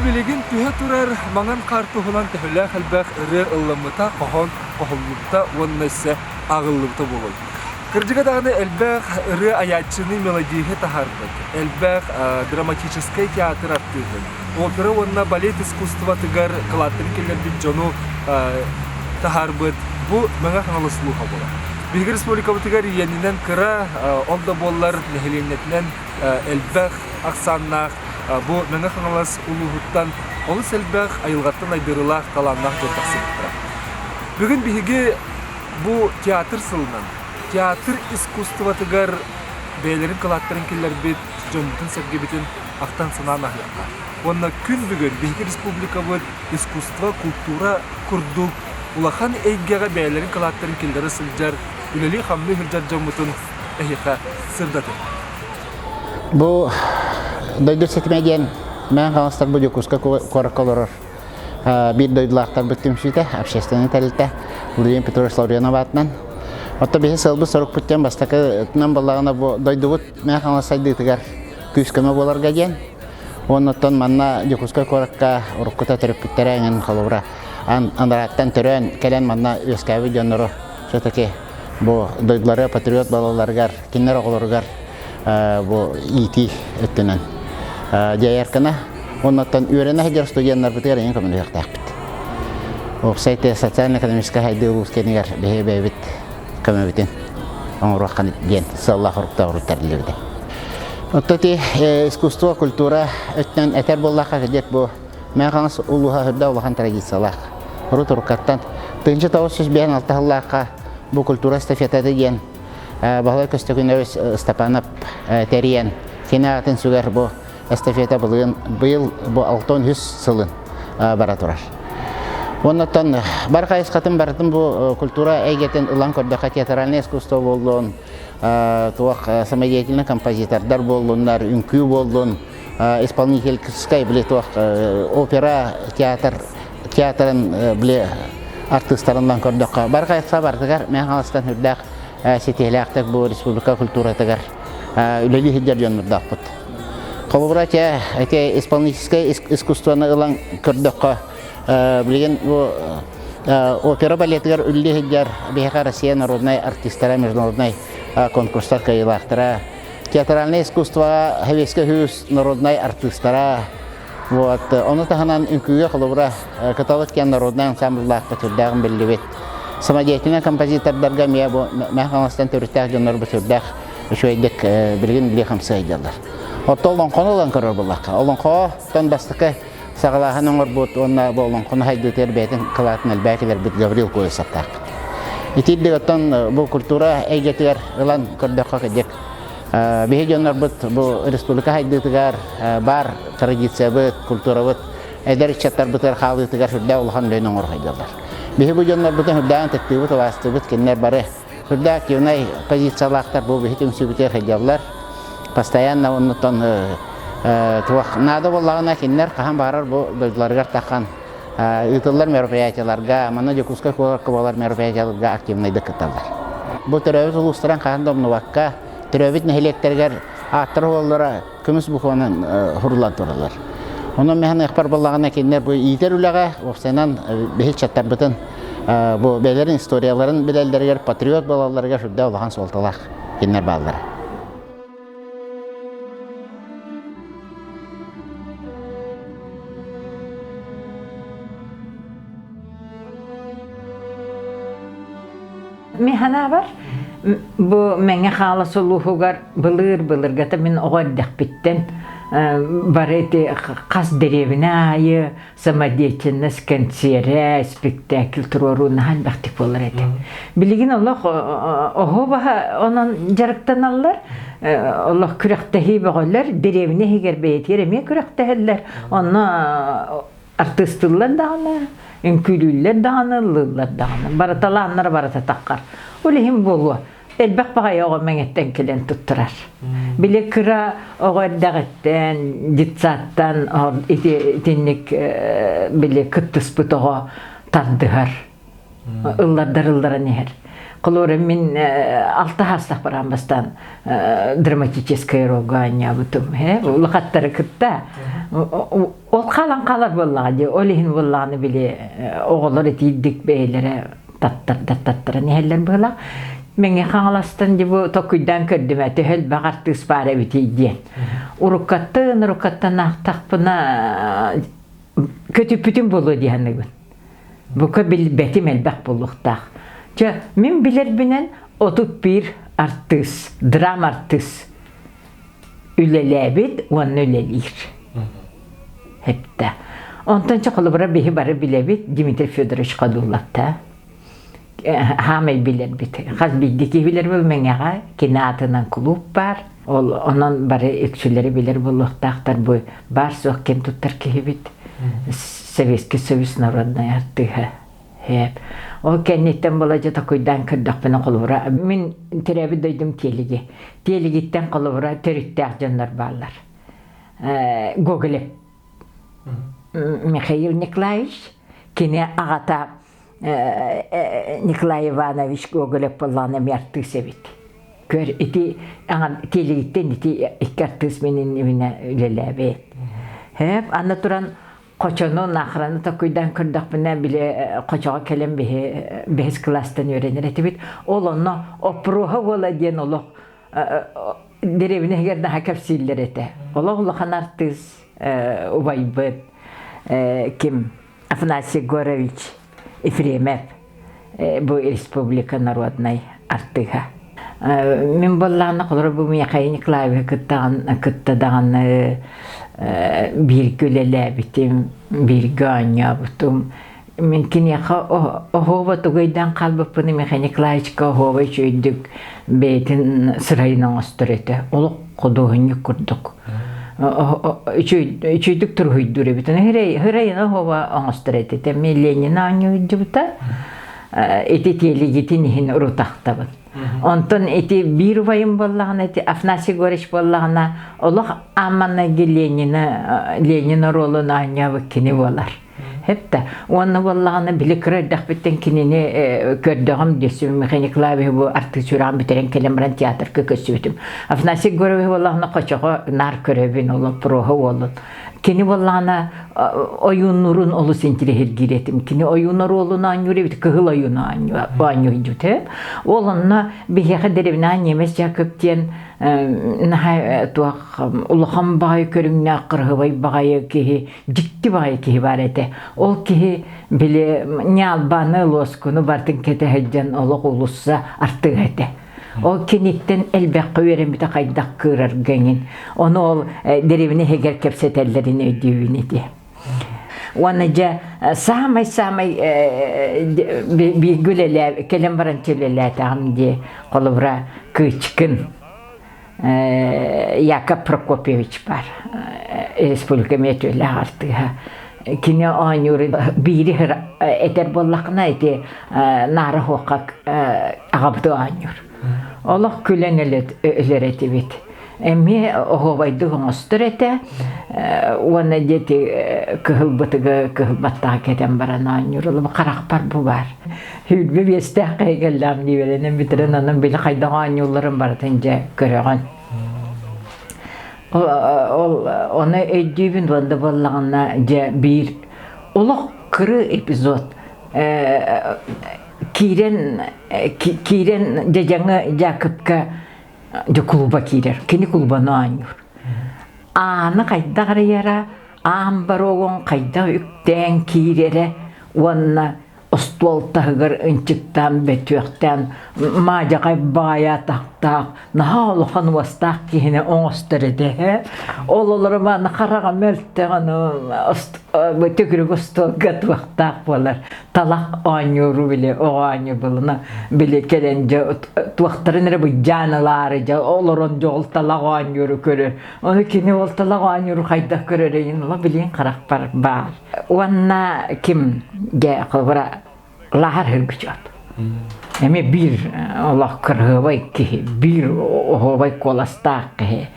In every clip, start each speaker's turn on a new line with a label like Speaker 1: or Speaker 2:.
Speaker 1: билигин түһэ турар маҥан хаар туһунан төһөлөөх элбэх ырыа ылламмыта, хоһоон хоһуллубута уонна өссө ааҕыллыбыта буолуой. Кырдьыга даҕаны элбэх ырыа айааччыны мелодиһы таһаарбыт, элбэх драматическай театр артыыһын, опера уонна балет искусствотыгар кылааттарын киллэрбит дьону таһаарбыт бу Мэҥэ Хаҥалас улууһа буолар. Биһиги республикабытыгар иэнинэн кыра, ол да буоллар нэһилиэнньэтинэн элбэх ахсааннаах бу Мэҥэ Хаҥалас улууһуттан олус элбэх айылҕаттан айдарыылаах талааннаах дьон тахсыбыттара. Бүгүн биһиги бу театр сылынан театр искусствотыгар бэйэлэрин кылааттарын киллэрбит дьоммутун-сэргэбитин ахтан-санаан аһыахха. Уонна күн бүгүн биһиги республикабыт искусство, культура курдук улахан эйгэҕэ бэйэлэрин кылааттарын киллэрэ сылдьар, үлэлии-хамныы сылдьар дьоммутун эһиэхэ сырдатыҥ.
Speaker 2: Бу дойду ситимэ диэн Мэҥэ Хаҥаластар бу Дьокуускай куоракка олорор биир дойдулаахтарбыт түмсүүтэ, общественнай тэрилтэ Владимир Петрович Лавренов аатынан. Оттон биһи сыалбыт-сорукпут диэн бастакытынан буоллаҕына бу дойдубут Мэҥэ Хаҥалас сайдыытыгар күүс-көмө буоларга диэн. Уонна оттон манна Дьокуускай куоракка уруккута төрөппүттэрэ эҥин холобура анарааттан төрөөн кэлэн манна үөскээбит дьоннору все-таки бу дойдулары патриот буолалларыгар, кинилэр оҕолоругар бу иитии өттүнэн дьайаркына оннуттан үөрэнэ сылдьар студеннарбытыгар эҥин көмөлөһүөхтээхпит. Уопсай социально-экономическай сайдыы улуус киэнигэр биһиги бэйэбит көмөбүтүн оҥоруохха диэн сыаллаах соруктаах тэриллибитэ. Оттон ити искусство, культура өттүнэн этэр буоллахха, кырдьык бу Мэҥэ Хаҥалас улууһа үрдэ улахан традициялаах. Урут уруккаттан 1956 сыллаахха бу культура эстафетата диэн Баһылай Көстөкүнэбис Ыстапаанап тэрийэн кини аатын сүгэр бу эстафета былырыын быйыл бу 63 сылын бара турар. Оннуттан бар хайысхатын барытын бу культура эйгэтин ылан көрдөххө театральное искусство буоллун, туох самодеятельный композитордар буоллуннар, үҥкүү буоллун, исполнительскай били туох опера театр театрын били артыыстарынан көрдөххө бар хайысха барытыгар Мэҥэ Хаҥаластан үрдээх ситиһилээхтик бу республика культуратыгар үлэлии сылдьар дьоннордоохпут. Холобура те эти исполнительскай искусствоны ылан көрдөххө билигин бу опера балетыгар үлэлии сылдьар биһиэхэ Россия народнай артистара международнай конкурстар кыайыылаахтара театральное искусствоҕа Советскай Союз народнай артыыстара вот ону таһынан үҥкүүгэ холобура Кыталык диэн народнай ансамбллаахпыт сүрдээҕин биллибит самодеятельнай композитордарга эмиэ бу Мэҥэ Хаҥаластан төрүттээх дьоннорбут сүрдээх үчүгэйдик билигин билии хамсыы сылдьаллар. Оттон олоҥхону ылан көрөр буоллахха, олоҥхоттон бастакы саҕалааһын оҥорбут уонна бу олоҥхону хайдыытыгар бэйэтин кылаатын элбээн кэлэрбит Гаврил Колесовтаахпыт. Итиирдик оттон бу культура эйгэтигэр ылан көрдөххө кырдьык биһи дьоннорбут бу республика хайдыытыгар баар традициябыт, культурабыт эдэр ыччаттарбытыгар хаалыытыгар сүрдээх улахан үлэни оҥоро сылдьаллар. Биһи бу дьоннорбутун сүрдээҕин ытыктыыбыт, убаастыыбыт, кинилэр бары Сүрдээх активнай позициялаахтар бу биһи түмсүүбүтүгэр сылдьаллар. Постоянно оннуттан туох наада буоллаҕына кинилэр хаһан баҕарар бу дойдуларыгар таххан ыытыллар мероприятиеларга, манна Дьокуускай куоракка буолар мероприятиеларга активнайдык кытталлар. Бу төрөөбүт улуустарын хаһан да умнубакка, төрөөбүт нэһилиэктэригэр ааттара уоллара көмүс букванан хуруллан тураллар. Онон мин ыахпар буоллаҕына кинилэр бу иитэр үлэҕэ уопсайынан биһи чаттарбытын бу бэйэлэрин историяларын билэллэригэр патриот буолалларыгар сүрдээх улахан суолталаах кинилэр бааллара.
Speaker 3: Мин санаабар, бу Мэҥэ Хаҥалас улууһугар былыр-былыргата мин оҕо эрдэхпиттэн бары ити хас дэриэбинэ аайы самодеятельность кэнсиэрэ, спектакль туруоруу наһаа элбэхтик буолар этэ. Билигин олох оһо баһа онон дьарыктаналлар, олох күрэхтэһии бөҕөлөр, дэриэбинэ иһигэр бэйэтигэр эмиэ күрэхтэһэллэр. Онно артыыстыыллар даҕаны, үҥкүүлүүллэр даҕаны, ыллыыллар даҕаны. Барыталааннара барыта таххар. Ол иһин буолуо, элбэх баҕайы оҕо мэҥэттэн кэлэн туттарар. Били кыра оҕо эрдэҕиттэн, детсадтан ити итинник били кыттыспыт оҕо тардыһар. Ыллардар ылларан иһэр. Холобура мин алта хаастах баран бастаан драматическай ролга оонньообутум. Улахаттары кытта. Ол хаалан хаалар буоллаҕа дии. Ол иһин буоллаҕына били оҕолор итиирдик бэйэлэрэ таттардар таттаран иһэллэр быһыылаах. Мэҥэ Хаҥаластан дии бу токуйдаан көрдүм ээ, төһө элбэх артыыс баар эбитий диэн. Уруккаттан уруккаттан аахтахпына көтүппүтүм буолуо дии саныыбын. Бука билбэтим элбэх буолуохтаах. Чэ, мин билэрбинэн 31 артыыс, драма артыыс үлэлээбит уонна үлэлиир. Эптэ. Онтон чэ холобура биһи бары билэбит Дмитрий Федорович Ходуловта. Хаамай билэрбит. Хас биирдии киһи билэр был Мэҥэҕэ кини аатынан кулууп баар. Ол онон бары үксүлэри билэр буолуохтаахтар бу баар суох ким туттар киһибит. Советский Союз народнай артыыһа. Ол кэнниттэн була дьэ токуйдаан көрдөхпүнэ холобура мин төрөөбүт дойдум Тиэлиги. Тиэлигиттэн холобура төрүттээх дьоннор бааллар. Гоголев Михаил Николаевич кини аҕата Николай Иванович Гоголев буоллаҕына эмиэ артыыс эбит. Көр ити Тиэлигиттэн ити икки артыыс мин иннибинэ үлэлээбит. Хэп аны туран Хочону, Нахраны токуйдаан көрдөхпүнэ, били хочоҕо кэлэн биһи бэһис кылаастан үөрэнэр этибит. Ол онно Оппуруоһа уола диэн олох дэриэбинэ иһигэр наһаа кэпсииллэр этэ. Олох улахан артыыс убайбыт ким Афанасий Егорович Ефремов бу республика народнай артыыһа. Мин буоллаҕына холобура бу Михаил Николаевиһы кытта даҕаны бииргэ үлэлээбитим, бииргэ оонньообутум. Мин киниэхэ оһуоба тугуйдаан хаалбыппын Михаил Николаевичка оһуоба үчүгэйдик бэйэтин сырайын оҥостор этэ. Олох худуоһунньук курдук. Үчүгэйдик туруһуйдуур эбит. Хырайын оһуоба оҥостор этэ. Мен Ленин оонньууйдубута. Ити тиэлигитин иһин урутахтабын. Онтон ити биир убайым буоллаҕына, ити Афанасий Егорович буоллаҕына, олох аамманнайгы Ленина, Ленин оруолун оонньообут кини буолар. Хепта. Уонна буоллаҕына били кыра эрдэхпиттэн кинини көрдөҕүм диэсим Михаил Николаевич бу артыыс үөрэҕин бүтэрэн кэлэн баран театрга көссүбүтүм. Афанасий Егорович буоллаҕына хочоҕо наар көрөбүн ол проһа уолун. Кини буоллаҕына ойууннуурун олус интириэһиргиир этим. Кини ойуун оруолун оонньуур эбит, кыһыл ойуун оонньуур Ол онно биһиэхэ дэриэбинэҕэ немец Яков диэн наһаа туох улахан баҕайы көрүҥнээх кырыһыбай баҕайы киһи дьикти баҕайы киһи баар этэ. Ол киһи били ньаалбааны, луоскуну барытын кэтэ сылдьан олох улусса артыыһа этэ. Ол киниттэн элбэххэ үөрэммитэ хайдах кыырарга эҥин. Ону ол дэриэбинэ иһигэр кэпсэтэллэрин өйдүүбүн ити. Уонна дьэ саамай-саамай бииргэ үлэлээ кэлэн баран үлэлээтэҕим дии холобура Кычкин Яков Прокопьевич баар республика эмиэ артыыһа кини оонньуурун биири этэр буоллаххына ити наара хуохха аҕабыты оонньуур олох күлэн өлөр этибит эмиэ оһуобайдык оҥостор этэ уонна диэти кыһыл бытыгы кыһыл баттаҕа кэтэн баран оонньуур ол харахпар бу баар Сүүрбэ биэстээх кэллэҕим дии үөрэнэн бүтэрэн онон били хайдах оонньуулларын барытын дьэ көрөҕүн. Ол, ол ону өйдүүбүн уонна буоллаҕына дьэ биир олох кырыы эпизод киирэн киирэн дьадьаҥы Дьаакыпка дьэ клуба киирэр. Кини клубаны оонньуур. Ааны хайдах арыйара, аан боруогун хайдах үктээн киирэрэ уонна остуол таһыгар ынчыктаан бөтүөхтээн маадьаҕай баайа атахтаах наһаа улахан уостаах киһини оҥостор этэ ол олоро мааны хараҕа мөлтөҕүн төгүрүк остуолга туохтаах буолар талах оонньууру били оҕо оонньуур буолуна били кэлэн дьэ туохтарын эрэ быдьаан ылаары дьэ олорон дьэ ол талах оонньууру көрөр ону кини ол талах оонньууру хайдах көрөрөйүн ола билин харахпар баар Уонна ким дьэ холобура Лаһар Хөргүчүөп. Эмиэ биир олох кырыһыабай киһи, биир оһуобай куоластаах киһи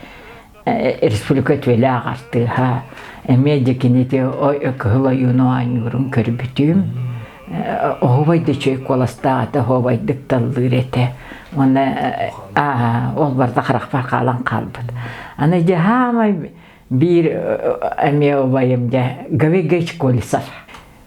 Speaker 3: республика үтүөлээх артыыһа. Эмиэ дьэ кинити кыһыл ойууну оонньуурун көрбүтүм. Оһуобай да үчүгэй куоластаах этэ, оһуобайдык таллыыр этэ. Уонна ол барыта харахпар хаалан хаалбыт. Аны дьэ хаамай биир эмиэ убайым дьэ Гаврил Колесов.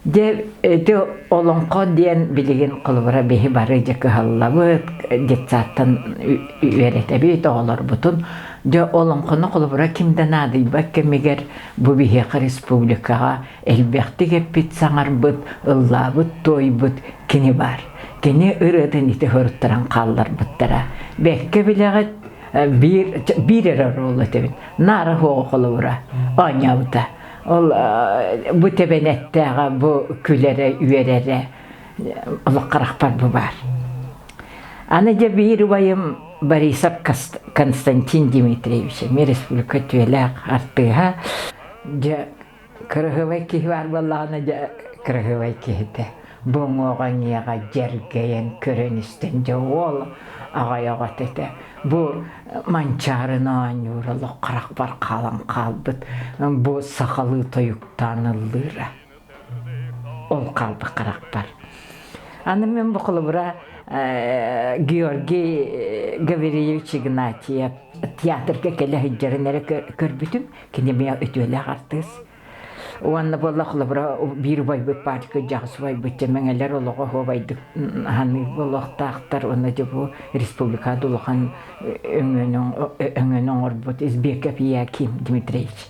Speaker 3: Дьэ ити олоҥхо диэн билигин холобура биһи бары дьэ кыһаллабыт, детсадтан үөрэтэбит оҕолорбутун. Дьэ олоҥхону холобура ким да наадыйбат кэмигэр бу биһиэхэ республикаҕа элбэхтик эппит, саҥарбыт, ыллаабыт-туойбут кини баар. Кини ырыатын ити хоруттаран хаалларбыттара. Бэккэ билэҕит, биир, биир эрэ оруолу этэбин. Наара суоҕу холобура оонньообута. Ол бу тэбэнэттээҕэ, бу күлэрэ, үөрэрэ олох харахпар бу баар. Аны дьэ биир убайым Борисов Константин Дмитриевич, эмиэ республика үтүөлээх артыыһа. Дьэ Кыраһыабай киһи баар буоллаҕына дьэ кыраһыабай киһитэ. Бу уҥуоҕа иҥиэҕэ дьэргэйэн көрөн-истэн дьэ уол аҕай оҕото этэ. Бу Манчаарыны оонньуур олох харахпар хаалан хаалбыт. Бу сахалыы тойуктаан ыллыыра. Ол хаалбыт харахпар. Аны мин бу холобура Георгий Гаврильевич Игнатьев театрга кэлэ сылдьарын эрэ көрбүтүм. Кини эмиэ үтүөлээх артыыс. Уонна буолла холобура биир убайбыт паачка дьаҕыс убайбыт дьэ мэҥэлэр олоҕо оһуобайдык ханыыр буолуохтаахтар уонна дьэ бу республикаҕа улахан өҥөнү оҥорбут Избеков Яким Дмитриевич.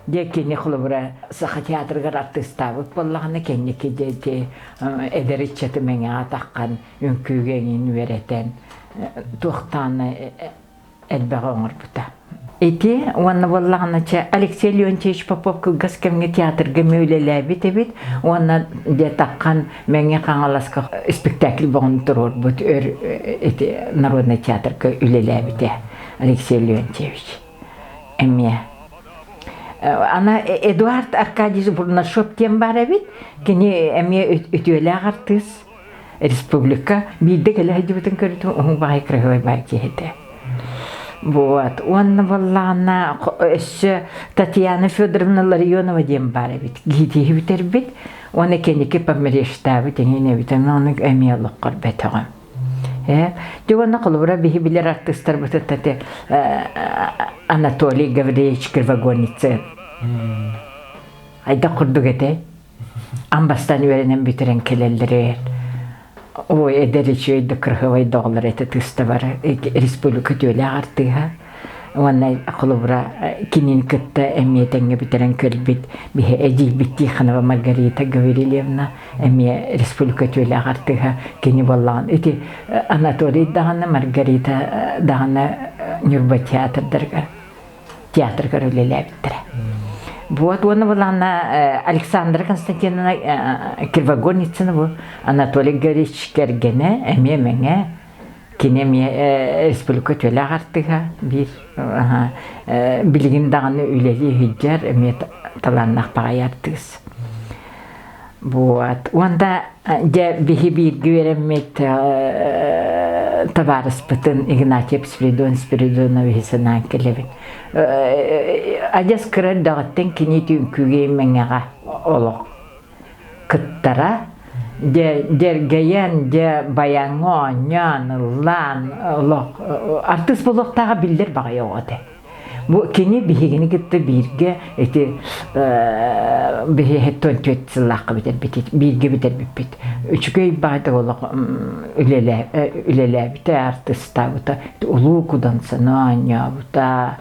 Speaker 3: Дьэ кини холобура Саха театрыгар артыыстаабыт буоллаҕына кэнники дьэ ити эдэр ыччаты мэҥэҕэ таххан үҥкүүгэ эҥин үөрэтэн туохтаана элбэҕи оҥорбута. Ити уонна буоллаҕына чэ Алексей Леонтьевич Попов кылгас кэмҥэ театрга эмиэ үлэлээбит эбит уонна дьэ таххан Мэҥэ Хаҥаласка спектакль боҕун туруорбут өр ити народнай театрга үлэлээбитэ Алексей Леонтьевич эмиэ. Ана Эдуард Аркадьевич Бурнашов диэн баар эбит. Кини эмиэ үтүөлээх артыыс. Республика биирдэ кэлэ сылдьыбытын көрүтүм уһун баҕайы кыраһыабай баай киһи этэ. Вот. Уонна буоллаҕына өссө Татьяна Федоровна Ларионова диэн баар эбит. Гиитиһи бүтэрбит. Уонна кэнники помрештаабыт эҥин эбит. Ону эмиэ олоххор бөтөҕүм. Э, дьэ уонна холобура биһи билэр артыыстарбыт ити Анатолий Гаврильевич Кривогорницын. Айдах курдук этэй. Амбастан үөрэнэн бүтэрэн кэлэллэригэр ой эдэр үчүгэй да кырыһыбай да оҕолор этэ тыста бары республика үтүөлээх артыыһа уонна холобура кинини кытта эмиэ тэҥҥэ бүтэрэн кэлбит биһи эдьиийбит Тихонова Маргарита Гаврильевна эмиэ республика үтүөлээх артыыһа кини буоллаҕын ити Анатолий даҕаны Маргарита даҕаны Ньурба театрдарыгар театрыгар үлэлээбиттэрэ. Вот уонна былаана Александра Константиновна Кривогорницына бу Анатолий Григорьевич кэргэнэ эмиэ мэҥэ кини эмиэ республика үтүөлээх артыыһа биир билигин даҕаны үлэлии сылдьар эмиэ талааннаах баҕайы артыыс. Вот. Уонна дьэ биһи бииргэ үөрэммит табаарыспытын Игнатьев Спиридон Спиридоновиһы санаан кэлэбин. Адьас кыра эрдэҕиттэн кини үҥкүүгэ мэҥэҕэ олох кыттара. Дьэ дьэргэйэн, дьэ баяҥҥа оонньоон, ыллаан олох артыыс буолуохтааҕа биллэр баҕайы оҕо этэ. Бу кини биһигини кытта бииргэ ити биһиэхэ 14 сыллаахха бүтэрбит, бииргэ бүтэрбиппит. Үчүгэй баҕайытык олох үлэлээбитэ, артыыстаабыта, улуу кудансаны оонньообута.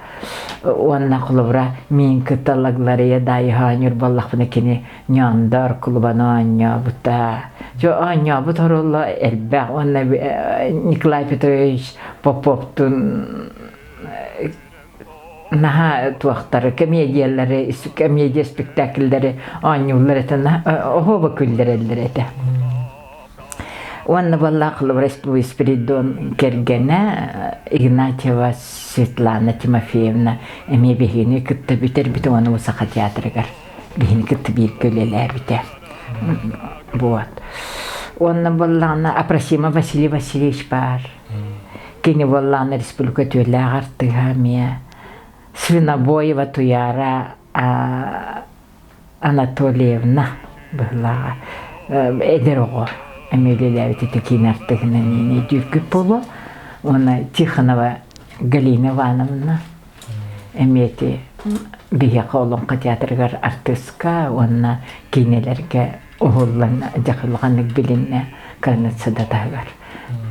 Speaker 3: Уонна холобура миин кытта Лаглария Даайыһа оонньуур буоллахпына кини Ньоондор кулубаны оонньообута. Дьэ оонньообут оруола элбэх. Уонна Николай Петрович Поповтун наһаа туохтары комедиялары комедия спектакльдары оонньууллар этэ оһуоба күллэрэллэр этэ уонна буоллаах Спиридон кэргэнэ Игнатьева Светлана Тимофеевна эмиэ биһигини кытта бүтэрбит уонна Саха театрыгар биһини кытта бииргэ үлэлээбитэ вот уонна буоллаҕына Апросима Василий Васильевич баар Кини буоллаҕына республика үтүөлээх артыыһа эмиэ Свинобоева Туяра Анатольевна. быһыылааҕа эдэр оҕо эмиэ үлэлээбит ити киин артыһынан өйдүүргүт буолуо уонна Тихонова Галина Ивановна эмиэ ити биһиэхэ Олоҥхо театрыгар артыыска уонна киинэлэргэ уһуллан дьэ улаханнык билиннэ Кыраныысса таһыгар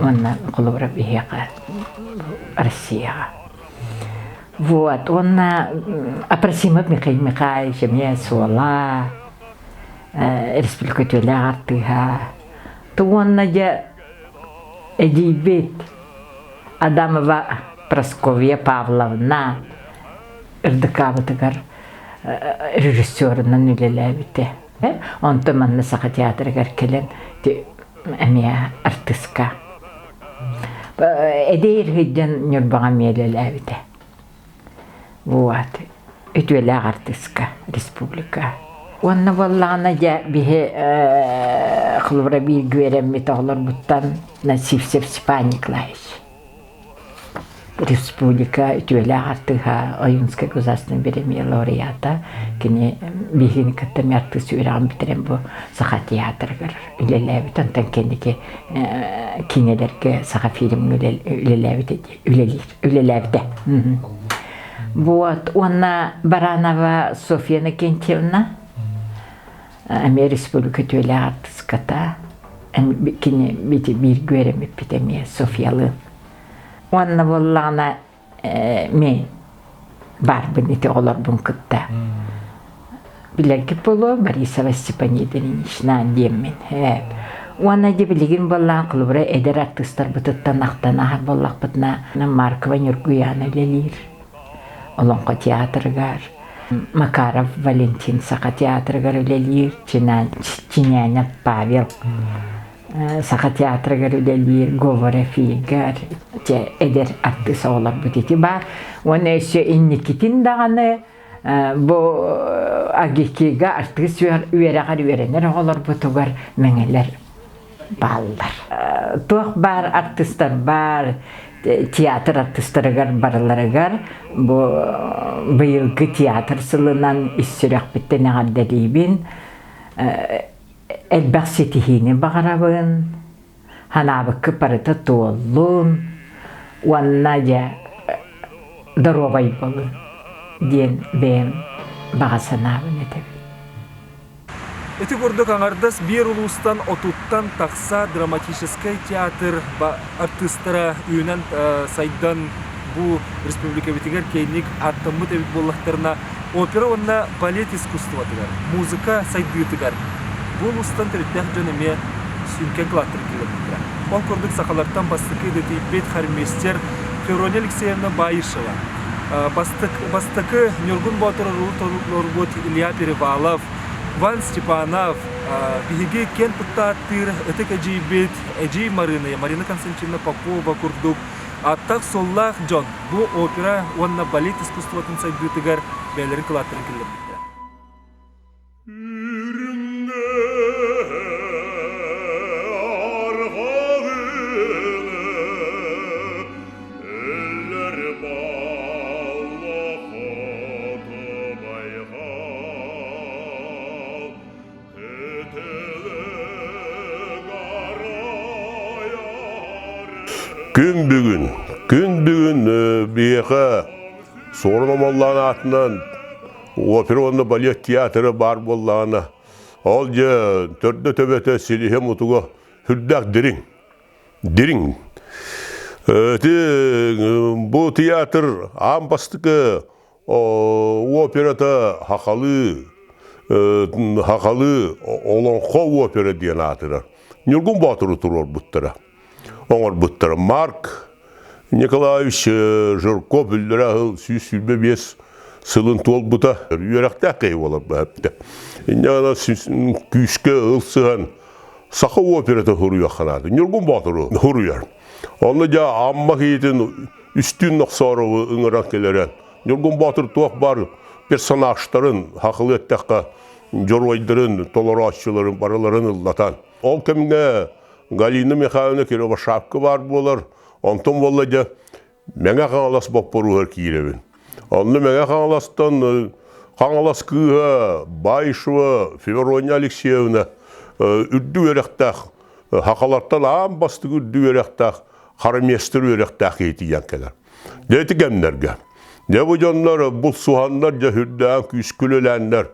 Speaker 3: уонна холобура биһиэхэ Россияҕа. Вот уонна Апросимов Михаил Михайлович эмиэ суола республика үтүөлээх артыыһа. Уонна дьэ эдьиийбит Адамова Прасковья Павловна РДК-бытыгар режиссерунан үлэлээбитэ. Онтон манна Саха театрыгар кэлэн эмиэ артыыска. Эдэр сылдьан Ньурбаҕа эмиэ үлэлээбитэ. Вот. Үтүөлээх артыыска республика. Уонна буоллаҕына дьэ биһи холобура бииргэ үөрэммит оҕолорбуттан Сивцев Степан Николаевич республика үтүөлээх артыыһа Ойуунскай государственнай бириэмийэ лауреата кини биһигини кытта эмиэ артыыс үөрэҕин бүтэрэн бу Саха театрыгар үлэлээбит онтон кэнники киинэлэргэ Саха фильмҥа үлэлээбит үлэлиир үлэлээбитэ вот уонна Баранова Софья Иннокентьевна эмиэ республика үтүөлээх артыыската кини бииргэ үөрэммиппит эмиэ Софьялыын уонна буоллаҕына мин баарбын ити оҕолорбун кытта билэргит буолуо Борисова Степанида Ильинична диэммин уонна дьэ билигин буоллаан холобура эдэр артыыстарбытыттан ахтан аһар буоллахпытына Маркова Ньургуйаана үлэлиир Олоҥхо театрыгар Макаров Валентин Саха театрыгар үлэлиир Чинянов Павел Саха театрыгар үлэлиир Говоров Игорь эдэр артыыс оҕолорбут ити баар уонна өссө инникитин даҕаны бу АГИКИга артыыс үөрэҕэр үөрэнэр оҕолорбутугар мэҥэлэр бааллар. Туох баар артыыстар баар театр артыыстарыгар барыларыгар бу быйылгы театр сылынан ис сүрэхпиттэн эҕэрдэлиибин. Элбэх ситиһиини баҕарабын. Санаабыккыт барыта туоллун уонна дьэ доруобай буолун диэн бэйэм баҕа санаабын этэбин.
Speaker 1: Ити курдук аҥардас биир улуустан отуттан тахса драматическай театр артыыстара үүнэн сайдан бу республикабытыгар киэҥник ааттаммыт эбит буоллахтарына, опера уонна балет искусствотыгар, музыка сайдыытыгар бу улуустан төрүттээх дьон эмиэ сүҥкэн кылааттарын киллэрбиттэрэ. Ол курдук сахалартан бастакы идэтийбит хормейстер Феврония Алексеевна Баишева, бастакы Ньургун Боотур оруолун Илья Перевалов, Иван Степанов, биһиги киэн тутта ааттыыр ытык эдьиийбит Эдьиий Марыына, Марина Константиновна Попова курдук аттаах-суоллаах дьон бу опера уонна балет искусствотын сайдыытыгар бэйэлэрин кылааттарын киллэрбиттэрэ.
Speaker 4: Күн бүгүн, күн бүгүн биһиэхэ Суорун Омоллоон аатынан опера уонна балет театра баар буоллаҕына, ол дьэ төрдө-төбөтө силиһэ-мутуга сүрдээх дириҥ. Дириҥ. Ити бу театр аан бастакы операта хахалыы хахалыы олоҥхо опера диэн аатырар. Ньургун Боотуру туруорбуттара, оҥорбуттара. Марк Николаевич Жирков үллэрэ аһыл 125 сылын туолбута. Үөрэхтээх киһи буолар быһапта. Инньэ гынан күүскэ ылсыһан саха операта суруйуохха наада. Ньургун Боотуру суруйар. Онно дьэ Амма киһитин Үстүүн Нохсоорову ыҥыран кэлэрэ. Ньургун Боотур туох баар персонажтарын, хахылы эттэххэ, дьоруойдарын, толорооччуларын барыларын ыллатан. Ол кэмҥэ Галина Михайловна Кировошапка баар буолар. Онтон буолла дьэ Мэҥэ Хаҥалас боппуруоһар киирэбин. Онно Мэҥэ Хаҥаластан Хаҥалас кыыһа Баишева Феврония Алексеевна үрдүк үөрэхтээх сахалартан аан бастакы үрдүк үөрэхтээх харамиэстэр үөрэхтээх киһи тиийэн кэлэр. Дьэ ити кэмнэргэ. Дьэ бу дьоннор булсуһаннар дьэ сүрдээх күүскэ үлэлээннэр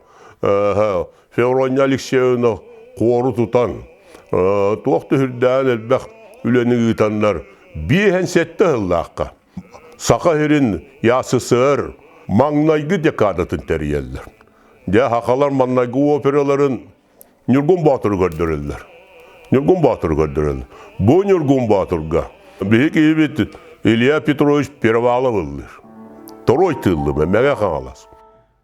Speaker 4: Феврония Алексеевна хуору тутан туох да сүрдээн элбэх үлэни ыытаннар 57 сыллаахха Саха сирин ЯССР маҥнайгы декадатын тэрийэллэр. Дьэ, сахалар маҥнайгы операларын Ньургун Боотуру көрдөрөллөр. Ньургун Боотуру көрдөрөллөр. Бу Ньургун Боотурга биһи киһибит Илья Петрович Перевалов ыллыыр. Торуой тыыллыма, Мэҥэ Хаҥалас.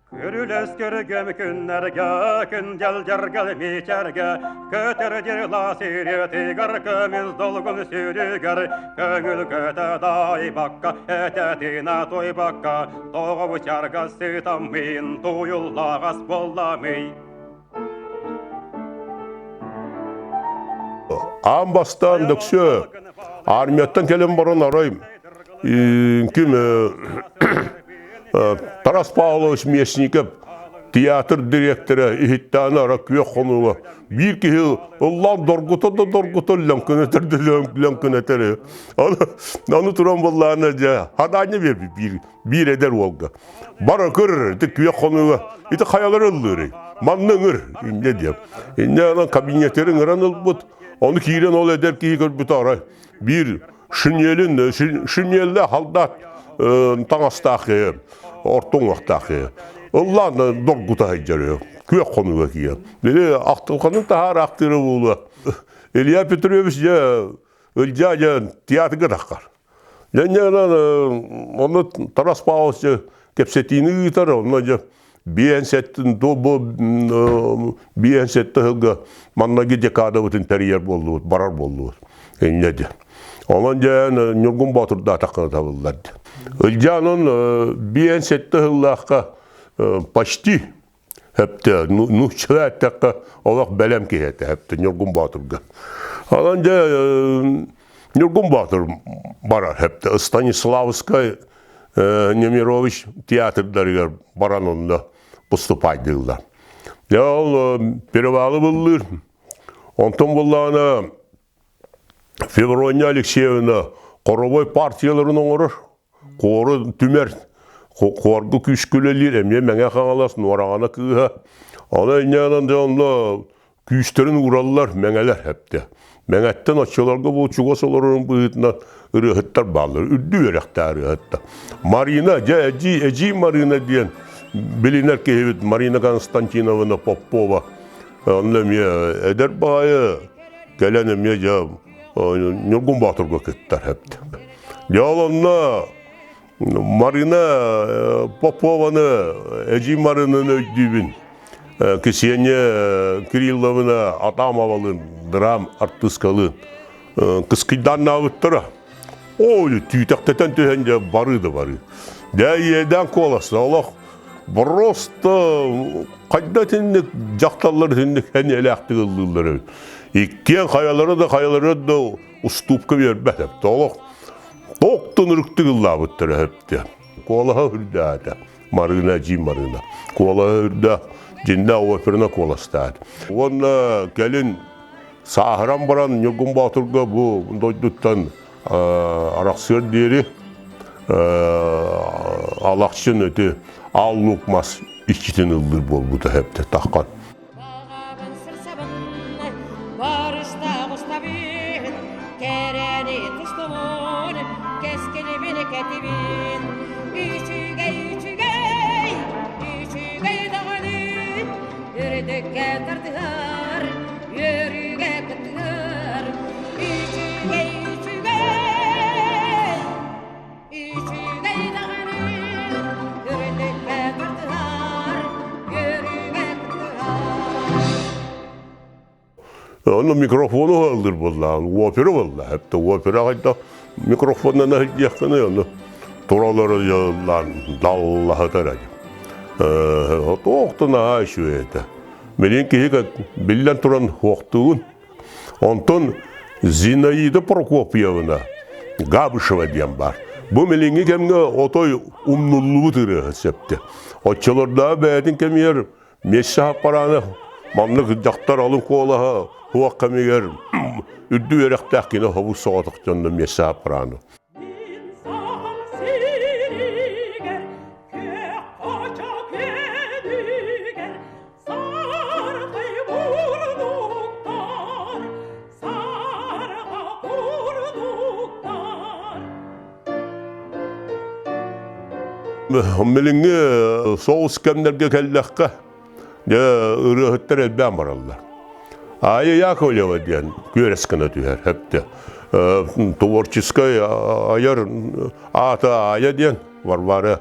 Speaker 5: Күрүлэс көргөм күннэргэ, күндэл-дьаргал мичэргэ, көтөр дьырла сириэтигэр, көмүс долгун сүрүгэр, көҥүл көтө дайбакка, этэтинэ туйбакка, тоҕо чарга сытаммын, туйуллаҕас буолламый.
Speaker 4: Аан бастаан дөксө армияттан кэлэн баран арай ким Тарас Павлович Местников театр дириэктэрэ иһиттэҕинэ ара күөх хонууга биир киһи ыллаан доргута да доргута лөҥкүнэтэр да лөҥкүнэтэр ону туран буоллаҕына дьэ хадаанньа биэрбит биир биир эдэр уолга Бара көр, ити күөх хонууга ити хайалар ыллыырый? Манна ыҥыр, инньэ диэм. Инньэ гынан кабинеттерин ыҥыран ылбыт. Ону киирэн ол эдэр киһи көрбүтэ арай биир шинелин, шинеллээх халдаат таҥастаах киһи, орто уҥуохтаах киһи. Ыллаан доргута сылдьар күөх хонууга киирэн. Били ахтылҕанын таһаар ахтыыра буолуо. Илья Петрович дьэ Ылдьаа дьэ театрга таххар. Дьэ онно Тарас Павлович кэпсэтиини ыытар, онно дьэ биэн сэттин бу биэн сэттэ сылга маннаги декадабытын тэрийэр буоллубут, барар буоллубут. Инньэ дьэ. Онон дьэ Ньургун Боотурдаатаххына табыллар дьэ. Ылдьаа онон биэн сэттэ сыллаахха почти Хэптэ, нууччалыы эттэххэ, олох бэлэм киһи этэ, хэптэ Ньургун Боотурга. Онон дьэ Ньургун Боотур барар хэптэ Станиславскай Немирович театрдарыгар баран онно поступайдыыллар. Дьэ ол перевалы быллыыр. Онтон буллаҕына Феврония Алексеевна хоровой партияларын оҥорор. Хуору түмэр, хуоргу күүскэ үлэлиир, эмиэ Мэҥэ Хаҥалас Нуораҕана кыыһа. Ону инньэ дьэ онно күүстэрин уураллар мэҥэлэр эптэ. Мэҥэттэн оччолорго бу чугас олорорун быһыытынан ырыаһыттар бааллар, үрдүк үөрэхтээх ырыаһыттар. Марина, дьэ эдьиий, эдьиий Марина диэн билинэр киһибит Марина Константиновна Попова. Онно эмиэ эдэр баайы кэлэн эмиэ дьэ Ньургун Боотурга кыттар эбит. Дьэ ол онно Марина Попованы, эдьиий Маринаны өйдүүбүн. Ксения Кирилловна Атамовалыын, драм артыыскалыын кыскыйдааннаабыттара. Ой, түүтэхтэтэн түһэн дьэ барыы да барыы. Дьэ иэдээн куолас олох просто хайда итинник дьахталлар итинник сэниэлээхтик ыллыыллар эбит. Иккиэн хайалара да хайалара да устуупка биэрбэт эбит. Олох токтун ырыктык ыллаабыттара эбит. Куолаһа үрдээтэ. Марыына дьиим Марыына. Куолаһа үрдэ дьиннээх оперна куоластаат. Уонна кэлин сааһыран баран Ньургун Боотурга бу дойдуттан арахсыар диэри Алахчын өтү аал луук мас иччитин ыллыыр буолбута хэптэ таххан.
Speaker 5: Баҕабын сырсабын, барыстаах устабын, кэрэни тустубун, кэскилибин кэтибин. Үчүгэй, үчүгэй, үчүгэй даҕаны, үрдүккэ тардыһар, үөрүүгэ кыттыһар. Үчүгэй, үчүгэй, Үчүгэй даҕаны үрдүккэ тардыһар, үөрүүгэ кыттыһар.
Speaker 4: Ону микрофону ыллыр буоллаҕын, опера буолла. Эптэ опера хайдах микрофоннан иһиллиэххиний, ону туралары ыллаан даллаһытар этим. Туох да наһаа үчүгэй этэ. Билин киһи биллэн туран хуохтугун. Онтон Зинаида Прокопьевна Габышева диэн баар. Бу билиҥҥи кэмҥэ отой умнуллубут ырыаһыт сөптө. Оччолордооҕу бэйэтин кэмигэр Месси аппарааны маннык дьахтар алын куолаһа суох кэмигэр үрдүк үөрэхтээх кини хобус соҕотох дьонно Месси аппарааны. Билиҥҥи соус кэмнэргэ кэллэххэ, дьэ ырыаһыттар элбээн бараллар. Аайа Яковлева диэн күөрэс гына түһэр хэптэ. Творческай айар аата Аайа диэн Варвара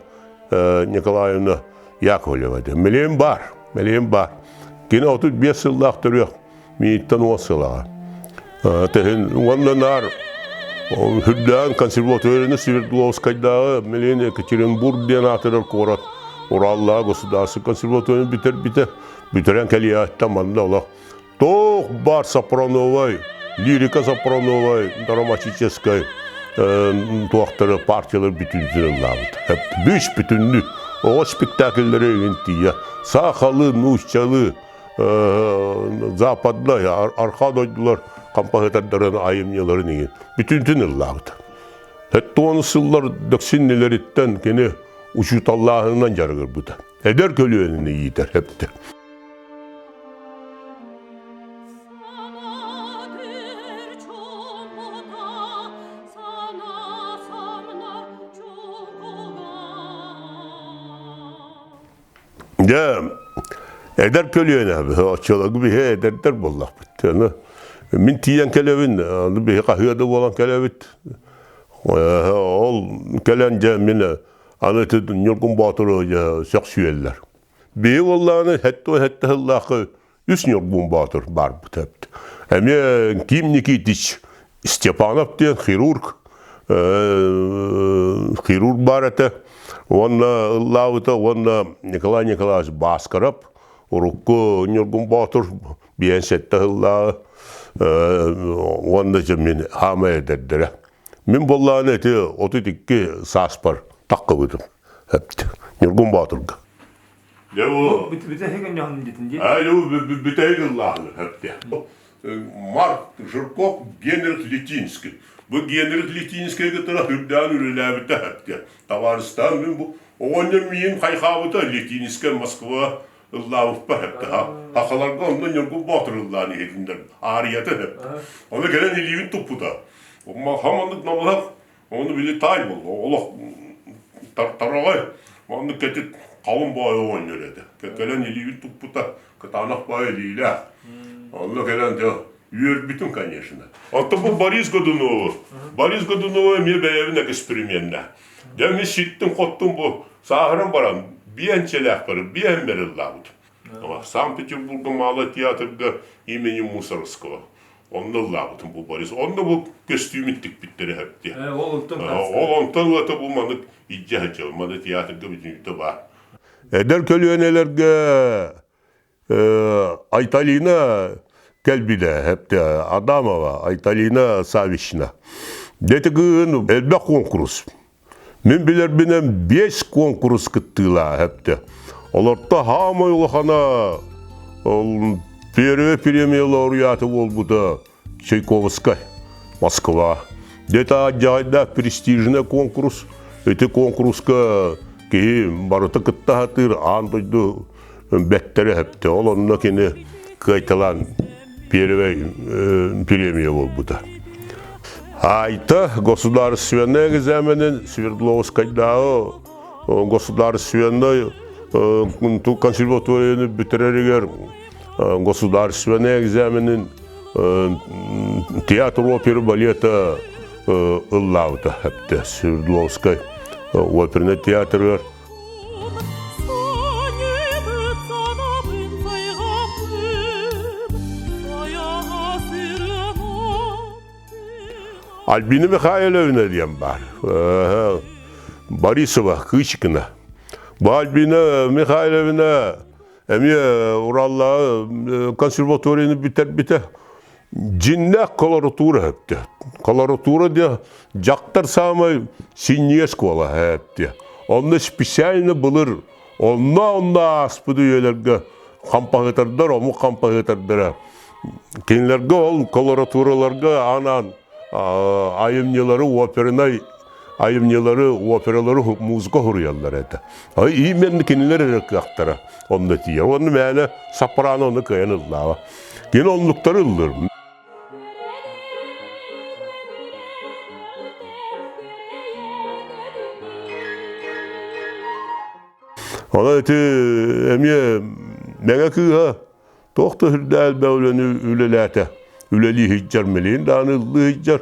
Speaker 4: Николаевна Яковлева диэн. Милиэн баар, милиэн баар. Кини 35 сыллаах төрүөх Мииттэн уон сылаҕа. Тэһин уонна наар үрдээн консерваторияны Свердловскайдааҕы Милен Екатеринбург диэн аатырар куорат Ураллааҕы государственный консерваторияны бүтэрбитэ. Бүтэрэн кэлиэҕиттэн манна олох туох баар сопрановай, лирика сопрановай, драматическай туохтары партиялар бүтүүтүн ыллаабыт. Бүс бүтүннүү оҕо спектакльлары игин тиийэ сахалыы, нууччалыы западнай архаа дойдулар композитордарын айымньыларын иһин бүтүнтүн ыллаабыта. Сэттэ сыллар дөксүннилэриттэн кини учууталлааһынынан дьарыгырбыта. Эдэр көлүөнэни иитэр эптэ. Дьэ, эдэр көлүөнэ, оччолорго биһи эдэрдэр буоллахпыт. Аны мин тиийэн кэлэбин, аны биһи хаһыа да буолан кэлэбит. Ол кэлэн дьэ мин аны ити Ньургун Боотуру дьэ сөхсүйэллэр. Биһи буоллаҕына сэттэ сыллаахха үс Ньургун Боотур барбыт эбит. Эмиэ Ким Никитич Степанов диэн хирург хирург баар этэ. Уонна ыллаабыта уонна Николай Николаевич Баскаров урукку Ньургун Боотур биэн сэттэ сыллааҕы уонна дьэ мин хаамай эдэрдэрэ. Мин буоллаҕына ити 32 сааспар таххыбытым. Ньургун Боотурга. Дьэ бу
Speaker 1: Бүтэһик өнньөһүн дитин дии.
Speaker 4: Ай бүтэһик ыллааһын хэпте. Марк Жирков Генрих Литинский. Бу Генрих Литинскийгэ кытары үрдээн үлэлээбитэ хэпте. Табаарыстаан мин бу оҕонньор миин хайхаабыта Литинскэй Москва ыллаабыппа хэпте. Хахаларга онно Ньургун Боотур ыллаан иһитиннэр аарыйата хэпте. Ону кэлэн илиибин туппута. Хаманнык намыһах Ону били таай буолла, олох тараҕай, маннык кэтит халын баайы оҕонньор этэ. Кэлэн илиибин туппута, кытаанах баайы илиилээх. Онно кэлэн дьэ үөрбүтүм, конечно. Оттон бу Борис Годунову, Борис Годунову эмиэ бэйэбин эксперименнэ. Дьэ мин ситтим-хоттум бу сааһыран баран биэнчэлээхпэр биэһин бэриллаабытым. Санкт-Петербурга Малый театрга имени Мусоргского Онно ыллаабытым бу Борис. Онно бу көстүүмүн тикпиттэрэ сөп
Speaker 1: Ол онтон
Speaker 4: Ол онтон ылата бу маннык илдьэ сылдьабын. Маны театрга бүтүннүүтэ баар. Эдэр көлүөнэлэргэ Айталина кэлбитэ хэптэ Адамова Айталина Савична. Дети кыыһын элбэх куонкурус. Мин билэрбинэн биэс куонкурус кыттыылаах эптэ. Олорто хаамай улахана ол первая премия лауреаты буолбута Чайковскай, Москва. Где-то дьаһайдаах престижный конкурс. Ити конкурска киһи барыта кытта сатыыр аан дойду бэттэрэ эптэ. Ол онно кини кыайталаан первый премия буолбута. Айта государственный экзаменин Свердловскайдааҕы государственный консерваторияны бүтэрэригэр государственный экзаменин театр оперы балета ыллаабыта эптэ Свердловскай оперный театрыгар. Альбина Михайловна диэн баар. Борисова Кычкина. Бу Альбина Михайловна эмиэ Ураллааҕы консерваторияны бүтэрбитэ. Дьиннээх колоратура өптө. Колоратура диэ дьахтар саамай синньигэс куолаһа өптө. Онно специально былыр онно-онно ааспыт үйэлэргэ хампаһыытардар, омук хампаһыытардара кинилэргэ ол колоратураларга анаан айымньылары опернай айымньылары, опералары музыка суруйаллар этэ. Именно кинилэр эрэ кыахтара онно тиийэр. Уонна мээнэ сопрано ону кыайан ыллаaba. Кини оннуктары ыллыр. Онон ити эмиэ Мэҥэ кыыһа туох да сүрдээх элбэх үлэни үлэлээтэ. Үлэлии сылдьар, милиин даҕаны ыллыы сылдьар.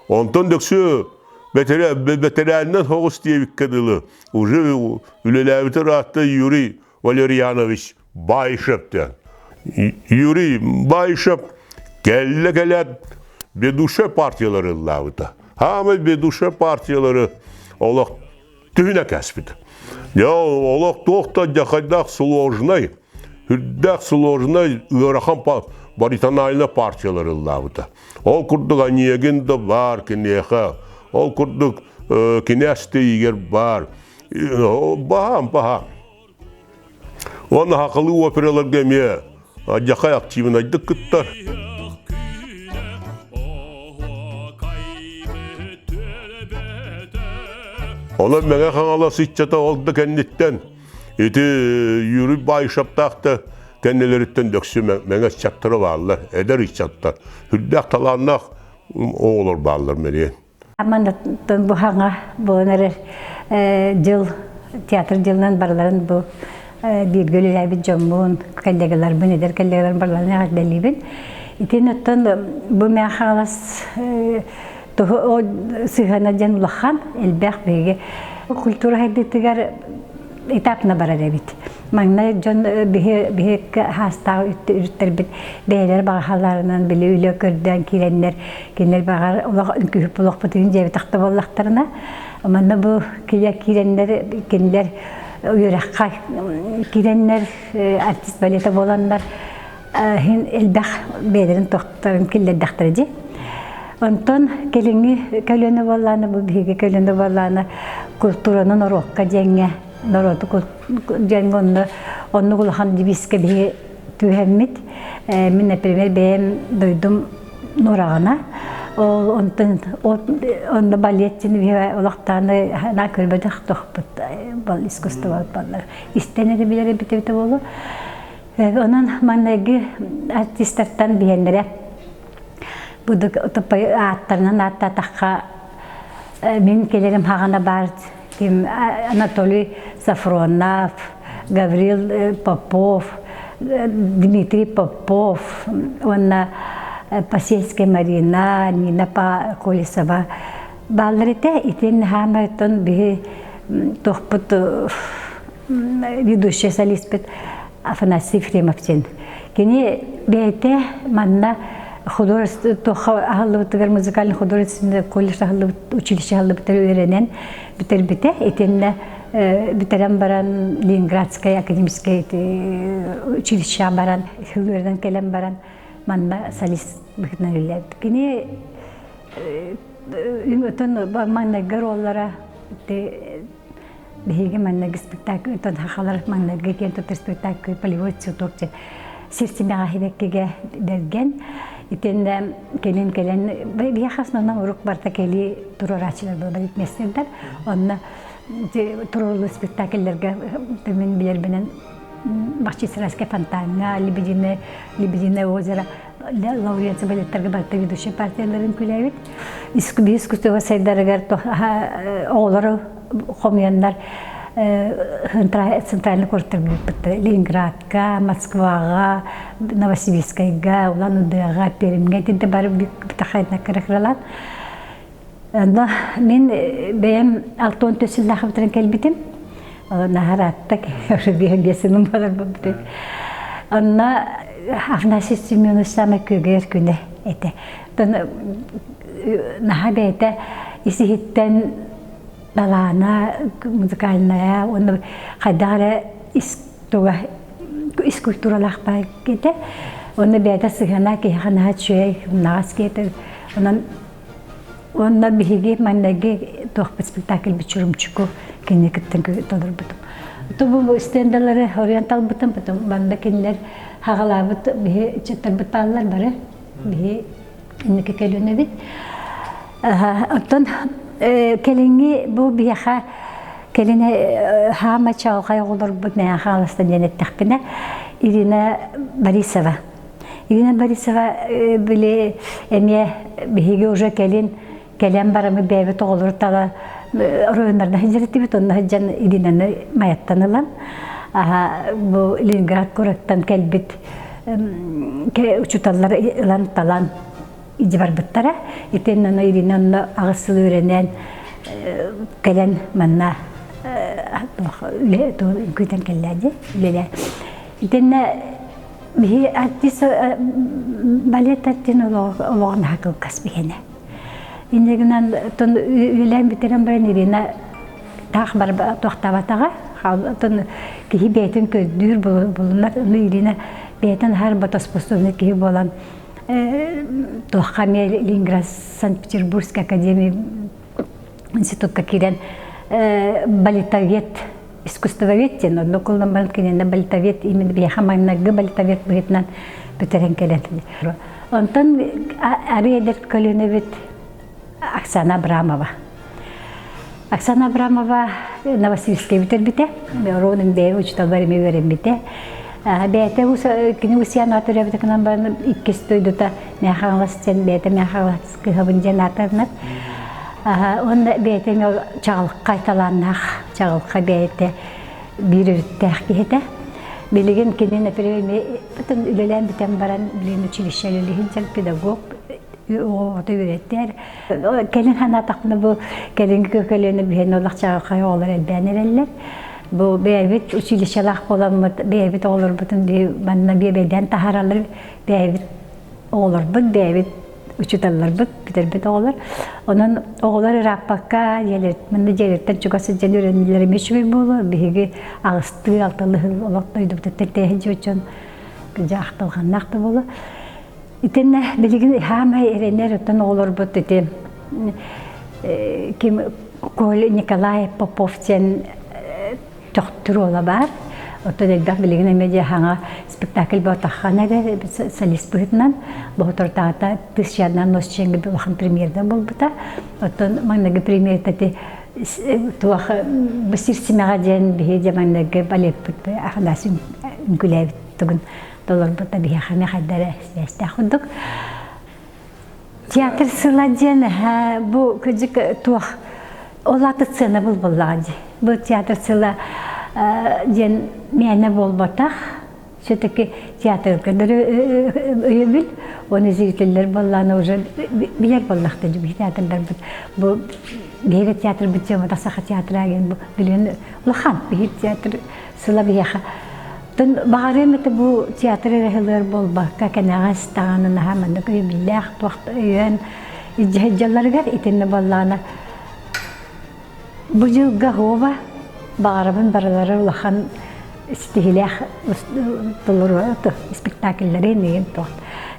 Speaker 4: Онтон дөксү бэтэрээнинэн соҕус диэбиккэ дылы уже үлэлээбитэ ыраатта Юрий Валерьянович Баишев диэн. Юрий Баишев кэллэ кэлээт ведущай партиялары ыллаабыта. Хаамай ведущай партиялары олох түһүнэ кээспит. Дьэ олох туох да дьахайдаах сложнай, үрдээх сложнай ыарахан баритональнай партиялары ыллаабыта. Ол курдук Онегин да баар киниэхэ, ол курдук кинээс тиийигэр баар. Баһаам, баһаам. Уонна хахылыы операларга эмиэ дьахай активнайдык кыттар. Онон Мэҥэ Хаҥалас ыччата ол да кэнниттэн ити Юрий Баишевтаах да кэннилэриттэн дөксү мэҥэ ыччаттара бааллар, эдэр ыччаттар. Үрдээх талааннаах оҕолор бааллар мэлиэн.
Speaker 6: Маннаттан бу хаҥа буолан эрэр дьыл театр дьылынан барыларын бу бииргэ үлэлээбит дьоммун, коллегаларбын, эдэр коллегаларбын барыларын эҕэрдэлиибин. Итин оттон бу Мэҥэ Хаҥалас сыһыана диэн улахан, элбэх биһиги культура сайдыытыгар этапна барар эбит. Маҥнай дьон биһи биһи хаастаах үрүттэрбит бэйэлэр баҕаһаларынан били үлэ көрдөөн киирэннэр кинилэр баҕар олох үҥкүүһүп олохпутун дьиэбитэх да буоллахтарына манна бу килэ киирэннэр кинилэр үөрэххэ киирэннэр артист балета буоланнар иһин элбэх бэйэлэрин тохторун киллэрдэхтэрэ дии. Онтон кэлиҥҥи көлүөнэ буоллаана бу биһиги көлүөнэ буоллаана культураны норуокка диэҥҥэ норуоту диэҥҥэ онно оннук улахан девизкэ биһиги түһэммит. Мин, например, бэйэм дойдум Нураҕына ол онтон онно балет диэн биһиги олохтоон на көрбөтөх тохпут бал искусство баллар истэн эрэ билэр эбит эбитэ буолуо. Онон маҥнайгы артистартан биһиэннэрэ бу ааттарынан ааттаатахха мин кэлэрим хаҕана баар ким Анатолий Сафронов, Гаврил Попов, Дмитрий Попов уонна Посельская Марина, Нина Колесова бааллар этэ. Итин хаамайтон биһи туохпут ведущая солиспит Афанасий Ефремов диэн. Кини бэйэтэ манна художество аһыллыбытыгар музыкальный художественный колледж аһыллыбыт училище аһыллыбытыгар үөрэнэн бүтэрбитэ. Итиннэ бүтэрэн баран Ленинградскай академическай училищеҕа баран үөрэнэн кэлэн баран манна солист быһыытынан үлэлээбит. Кини үҥөтөн маҥнайгы роллара Биһиги манныгы спектакль оттон сахалар маҥнайгы киэн туттар спектакль «Полевой цветок» диэн сир симэҕэ сибэккигэ бэргэн. Итиннэ кэлин кэлэн биһиэхэ основном урук барыта кэлии туруорааччылар балетмейстердар. Онно туруоруллар спектакльлэргэ мин билэрбинэн Бахчисарайскай фонтаҥҥа, Лебединое, Лебединое озеро лауреат балеттарга барыта ведущай партияларын күлээбит. Искусство сайдарыгар оҕолору хомуйаннар центральный куораттарга ыыппыттар. Ленинградка, Москваҕа, Новосибирскайга, Улан-Удэҕа, Пермьҥэ итинтэ бары битахайна Онно мин бэйэм 64 сыллаахпытынан кэлбитим. Наһараатта уже биэсиним болар буппут. Онно Афанасий Семенович самый күөгэр күнэ этэ. Наһаа бэйэтэ ис-иһиттэн талаана музыкальная уонна хайдах эрэ ис туга ис культуралаах баай этэ. Онно бэйэтэ сыһыана киһиэхэ наһаа үчүгэй, умнаҕас киһи. Онон уонна биһиги маҥнайгы туохпут спектакль Чурумчуку кини кыттан толорбутум. Бу стендалары оруйан талбытым, потом манна кинилэр хаҕалаабыт биһи ыччаттарбыт бааллар бары. Биһи инники көлүөнэбит. Оттон кэлиҥҥи бу биһиэхэ кэлин хаама чаҕылхай оҕолорбут мэйэн хааластан диэн эттэхпинэ Ирина Борисова. Ирина Борисова били эмиэ биһиги уже кэлин кэлэн барамы бэйэбит оҕолору тала оройуоннарда сылдьар этибит онно сылдьан Иринаны Майаттан ылан бу Ленинград куораттан кэлбит учууталлар ылан талан илдьэ барбыттара. Итиннэ онно Ирина онно аҕыс сыл үөрэнэн кэлэн манна үлэ үҥкүүтэн кэллээ дии үлэлээ. Итиннэ биһи артист балет артиһын олоҕо наһаа кылгас биһиэнэ. Инньэ гынан тон үлэлээн бүтэрэн баран Ирина таах барба туохтаабатаҕа тон киһи бэйэтин көрдүүр булунар ону Ирина бэйэтин аһар ботоспособный киһи буолан туохха эмиэ Ленинград Санкт-Петербургскай академия институкка киирэн балетовед искусствовед диэн онно куллан баран кинини балетовед именно биһиэхэ маҥнайгы балетовед быһыытынан бүтэрэн кэлэн онтон арый эдэр көлүөнэбит Оксана Абрамова Оксана Абрамова Новосибирскай бүтэрбитэ Ровным бэйэ учууталбар эмиэ үөрэммитэ бэйэтэ кини Усьян төрөөбүтэ гынан баран иккис дойдута Мэхаҥалас диэн бэйэтэ Мэхаҥалас кыһабын диэн аатырынар уонна бэйэтэ чаҕылхай талааннаах чаҕылхай бэйэтэ биир өрүттээх киһитэ билигин кини например үлэлээн бүтэн баран билигин училище үлэлиһин педагог оҕото үөрэттэр Кэлин санаатахпына бу кэлиҥҥи көлүөнэ биһиэнэ олох чаҕылхай оҕолор элбээн эрэллэр. Бу бэйэбит училищелаах буоламмыт, бэйэбит оҕолорбутун манна биэбэйдээн таһаараллар, бэйэбит оҕолорбут, бэйэбит учууталларбыт, бүтэрбит оҕолор. Онон оҕолор ырааппакка, манна дьиэлэриттэн чугас сылдьан үөрэнэллэрэ эмиэ үчүгэй буолуо. Биһиги аҕыстыы, алталыы сыл олох дойдубутуттан тэйэ сылдьыбыт дьон дьэ ахтылҕаннаах да буолуо. Итиннэ билигин хаамай эрэнэр оттон оҕолорбут ити ким Коля Николай Попов диэн төхтүр уола баар. Оттон элбэх билигин эмиэ дьэ хаҥа спектакль буотаххана эрэ солист быһыытынан боһутуртаата тысяча носченга улахан премьерда буолбута. Оттон маҥнайгы премьерта ити туох бу сир симэҕэ диэн биһи дьэ маҥнайгы балеппыт Афанасий үҥкүүлээбит тугун толорбута биһиэхэ эмиэ хайда эрэ сибээстээх курдук. Театр сыла диэн бу кырдьык туох ол аата сцена булбуллаҕа дии. Бу театр сыла диэн мээнэ буолбатах. Все-таки театрга өйөбүл, оны зрителлер буоллаана уже билэр буоллахта дии театрдарбыт. Бу биһиги театрбыт темата саха театра диэн бу билигин улахан биһиги театр сыла биһиэхэ Тын баҕарыам этэ бу театр эрэ ыһылыар буолбакка, кэнэҕэс даҕаны наһаа маннык өйөбүллээх туох да өйөөн илдьэ сылдьалларыгар итиннэ буоллаҕына бу дьылга оһуоба баҕарабын барылара улахан ситиһиилээх толору спектакльлары иннигин туох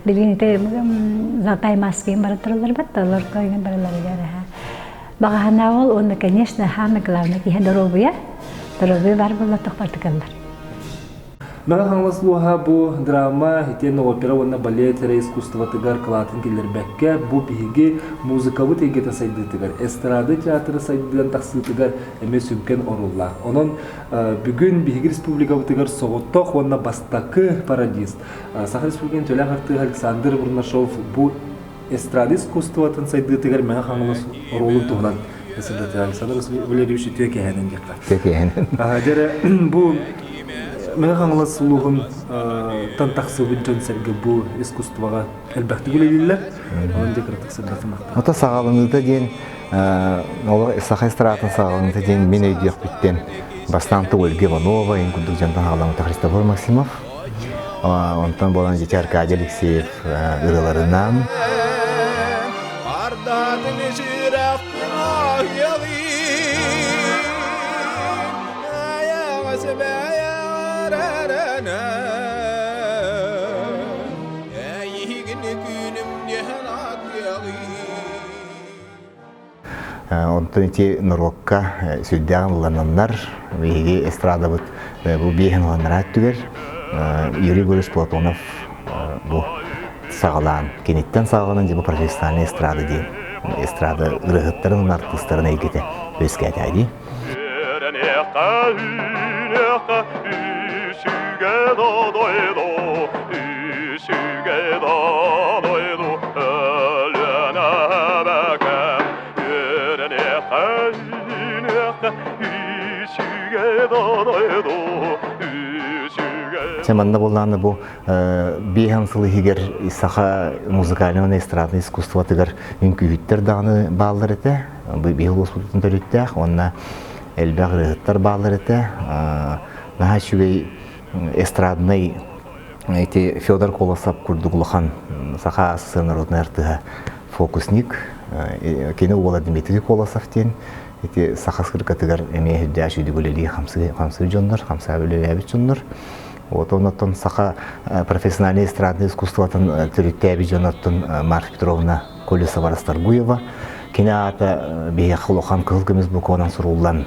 Speaker 6: билигин ити Золотая маска бара тураллар бат олорго барыларыгар баҕаһына ол уонна конечно самое главное киһи доруобуйа доруобуйа бар буолла тохпартыкаллар
Speaker 1: Мэҥэ Хаҥалас улууһа бу драма итиэннэ опера уонна балет эрэ искусствотыгар кылаатын киллэрбэккэ, бу биһиги музыкабыт эйгэтэ сайдыытыгар, эстрада театры сайдыан тахсыытыгар эмиэ сүҥкэн оруоллаах. Онон бүгүн биһиги республикабытыгар соҕотох уонна бастакы пародист Саха Республикатын төлөөх артыыһа Александр Бурнашов бу эстрада искусствотын сайдыытыгар Мэҥэ Хаҥалас оруолун туһунан сырдатыа Александр Валерьевич үтүө кэһэнэн диэххэ.
Speaker 7: Үтүө кэһэнэн.
Speaker 1: Дьэрэ бу Мэҥэ Хаҥалас улууһун тан тахсыбыт дьон-сэргэ бу искусствоҕа элбэхтик үлэлииллэр. Онон дьэ кыратык сырдатымахта.
Speaker 7: Ото саҕаланыыта диэн олох саха эстрадатын саҕаланыыта диэн мин өйдүөхпүттэн бастаан Ольга Иванова, ин курдук дьонтон саҕаламмыта Христофор Максимов. Онтон буолан дьэ Аркадий Алексеев ырыаларынан
Speaker 8: Ардатын сүрэхпин
Speaker 7: Оттон ити норуокка сүрдээҕин ыллананнар, биһиги эстрадабыт бу биэһин ыланнара өттүгэр Юрий Егорович Платонов бу саҕалаан, киниттэн саҕаланан дьэ бу профессиональный эстрада диэн эстрада ырыаһыттарын уонна артыыстарын эйгэтэ үөскээтэ дии. Чэ манна буоллаҕына бу биэһэн сыл иһигэр саха музыкальнай уонна эстраднай искусствотыгар үҥкүүһүттэр даҕаны бааллар этэ. Биһи улууспутун төрүттээх уонна элбэх ырыаһыттар бааллар этэ. Наһаа үчүгэй эстраднай ити Федор Колосов курдук улахан саха СССР народнай артыыһа фокусник кини уола Дмитрий Колосов диэн ити саха скрипкатыгар эмиэ үрдээх үчүгэй үлэлии хамсыыр дьоннор, хамсаабы үлэлээбит дьоннор. Вот оннуттан саха профессиональный эстрадный искусствотын төрүттээбит дьоноттон Марфа Петровна Колесова-Расторгуева кини аата биһиэхэ улахан кыһыл көмүс букванан суруллан